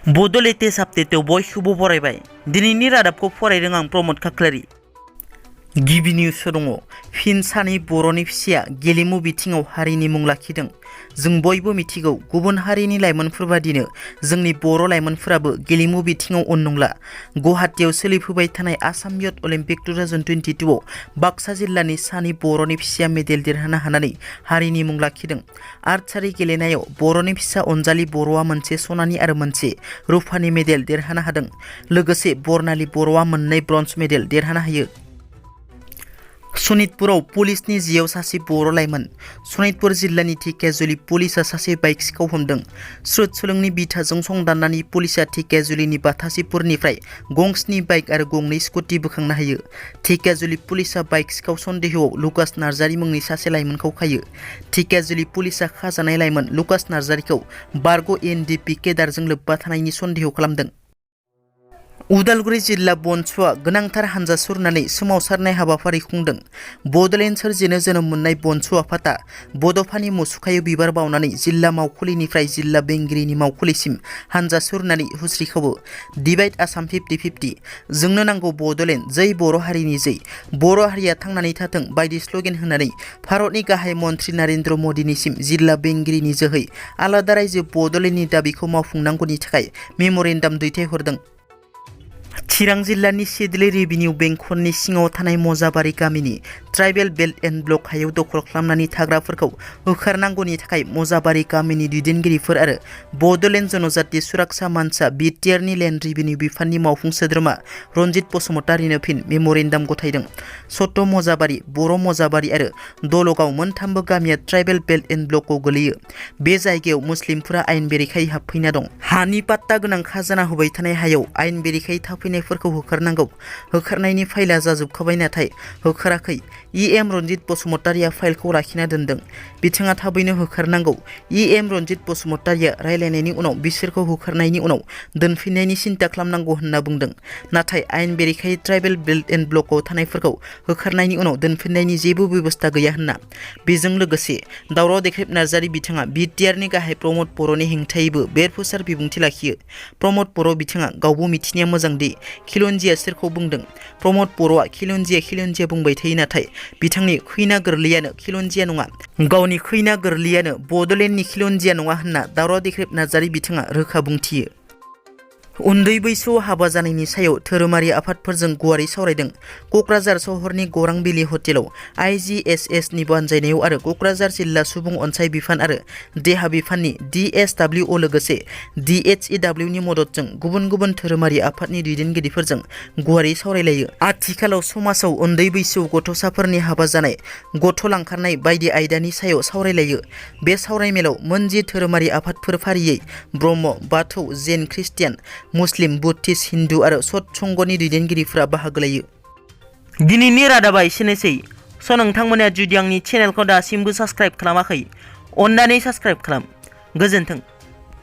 बड' लेटेस्ट आपडेटआव बयखौबो बरायबाय। दिनैनि रादाबखौ फरायदों आं प्रमद खाख्लारि। गिबि निउसआव दङ फिन सानै बर'नि फिसाया गेलेमु बिथिङाव हारिनि मुं लाखिदों। जों बयबो मिथिगौ गुबुन हारिनि लाइमोनफोर बादिनो जोंनि बर' लाइमोनफोराबो गेलेमु बिथिङाव उन नंला। गुवाहाटीआव सोलिफुबाय थानाय आसाम इयुथ अलिम्पिक 2022आव बाक्सा जिल्लानि सानै बर'नि फिसाया मेडेल देरहानो हानानै हारिनि मुं लाखिदों। आर्चारि गेलेनायाव बर'नि फिसा अनजालि बर'आ मोनसे सनानि आरो मोनसे रुफानि मेडेल देरहानो हादों। लोगोसे बर्नाली बर'आ मोननै ब्रन्ज मेडेल देरहानो हायो। सनितपुराव पुलिसनि जिआव सासे बर' लाइमोन। सनितपुर जिल्लानि ढेकियाजुलि पुलिसा सासे बाइक सिखाव हमदों। स्रुत सोलोंनि बिथाजों संदाननानै पुलिसा ढेकियाजुलिनि बाथासिपुरनिफ्राय गंस्नि बाइक आरो गंनै स्कुटि बोखांनो हायो। ढेकियाजुलि पुलिसा बाइक सिखाव सन्देहआव लुकास नार्जारी मुंनि सासे लाइमोनखौ खायो। ढेकियाजुलि पुलिसा खाजानाय लाइमोन लुकास नार्जारीखौ बारग' एनडिपि केडारजों लोब्बा थानायनि सन्देह खालामदों। उदालगुरि जिल्ला बनसुआ गोनांथार हानजा सुरनानै सोमावसारनाय हाबाफारि खुंदों। बड'लेण्ड सोरजिनो जोनोम मोननाय बनसु आफादा बड'फानि मुसुखायाव बिबार बावनानै जिल्ला मावखुलिनिफ्राय जिल्ला बेंगिरिनि मावखुलिसिम हानजा सुरनानै हुस्रिखावो। डिभाइड आसाम 50-50 जोंनो नांगौ बड'लेण्ड जै बर' हारिनि जै बर' हारिया थांनानै थाथों बायदि स्ल'गेन होनानै भारतनि गाहाय मन्त्रि नरेन्द्र मदिनिसिम जिल्ला बेंगिरिनि जोहै आलादा रायजो बड'लेण्डनि दाबिखौ मावफुंनांगौनि थाखाय मेम'रेन्डाम दैथायहरदों। चिरां जिल्लानि सिडली रेभिनिउ बेंखननि सिङाव थानाय मजाबारि गामिनि ट्राइबेल बेल्ट एन्ड ब्लक हायाव दखल खालामनानै थाग्राफोरखौ होखारनांगौनि थाखाय मजाबारि गामिनि दैदेनगिरिफोर आरो बड'लेण्ड जनजाति सुरक्षा मानसा बिटिआरनि लेन्ड रेभिनिउ बिफाननि मावफुं सोद्रोमा रनजित बसुमतारीनो फिन मेम'रेन्डाम गथायदों। सत मजाबारि, बर' मजाबारि आरो दलगाव मोनथामबो गामिया ट्राइबेल बेल्ट एन्ड ब्लकआव गोलैयो। बे जायगायाव मुस्लिमफोरा आयेन बेरेखायै हाबफैना दं। हानि पाट्टा गोनां खाजोना होबाय थानाय हायाव आयेन बेरेखायै थाफैनायफोरखौ होखारनांगौ। होखारनायनि फाइला जाजोबखाबाय नाथाय होखाराखै। इएम रनजित बसुमतारीया फाइलखौ लाखिना दोनदों। बिथाङा थाबैनो होखारनांगौ। इएम रनजित बसुमतारीया रायलायनायनि उनाव बिसोरखौ होखारनायनि उनाव दोनफिननायनि सिन्था खालामनांगौ होनना बुंदों। नाथाय आयेन बेरेखायै ट्राइबेल बेल्ट एन्ड ब्लकआव थानायफोरखौ होखारनायनि उनाव दोनफिननायनि जेबो बेबस्था गैया होनना। बेजों लोगोसे दावराव देख्रेब नार्जारी बिथाङा बिटिआरनि गाहाय प्रमद बर'नि हेंथायैबो बेरफुसार बिबुंथि लाखियो। प्रमद बर' बिथाङा गावबो मिथिनाया मोजां दि खिलन्जिया सोरखौ बुंदों। प्रमद बर'आ खिलन्जिया बुंबाय थायो नाथाय बिथांनि खैना गोरलैयानो खिलन्जिया नङा। गावनि खैना गोरलैयानो बड'लेण्डनि खिलन्जिया नङा होनना दावराव देख्रेब नार्जारी बिथाङा रोखा बुंथियो। उन्दै बैसोआव हाबा जानायनि सायाव धोरोमारि आफादफोरजों गुवारै सावरायदों। क'क्राझार सहरनि गौरांबिलि हटेलाव आइजिएसएसनि बानजायनायाव आरो क'क्राझार जिल्ला सुबुं अनसाय बिफान आरो देहा बिफाननि DSWO लोगोसे DHEWनि मददजों गुबुन गुबुन धोरोमारि आफादनि दैदेनगिरिफोरजों गुवारै सावरायलायो। आथिखालाव समाजाव उन्दै बैसोआव गथ'साफोरनि हाबा जानाय, गथ' लांखारनाय बायदि आयदानि सायाव सावरायलायो। बे सावरायमेलाव मोनजि धोरोमारि आफादफोर फारियै ब्रह्म, बाथौ, जैन, ख्रिस्टियान, मुस्लिम, बुद्धिस्ट, हिन्दु आरो सतसंगनि दैदेनगिरिफोरा बाहागो लायो। दिनैनि रादाबा एसेनोसै। नोंथांमोना जुदि आंनि चेनेलखौ दासिमबो साबस्क्राइब खालामाखै अन्नानै साबस्क्राइब खालाम। गोजोन्थों।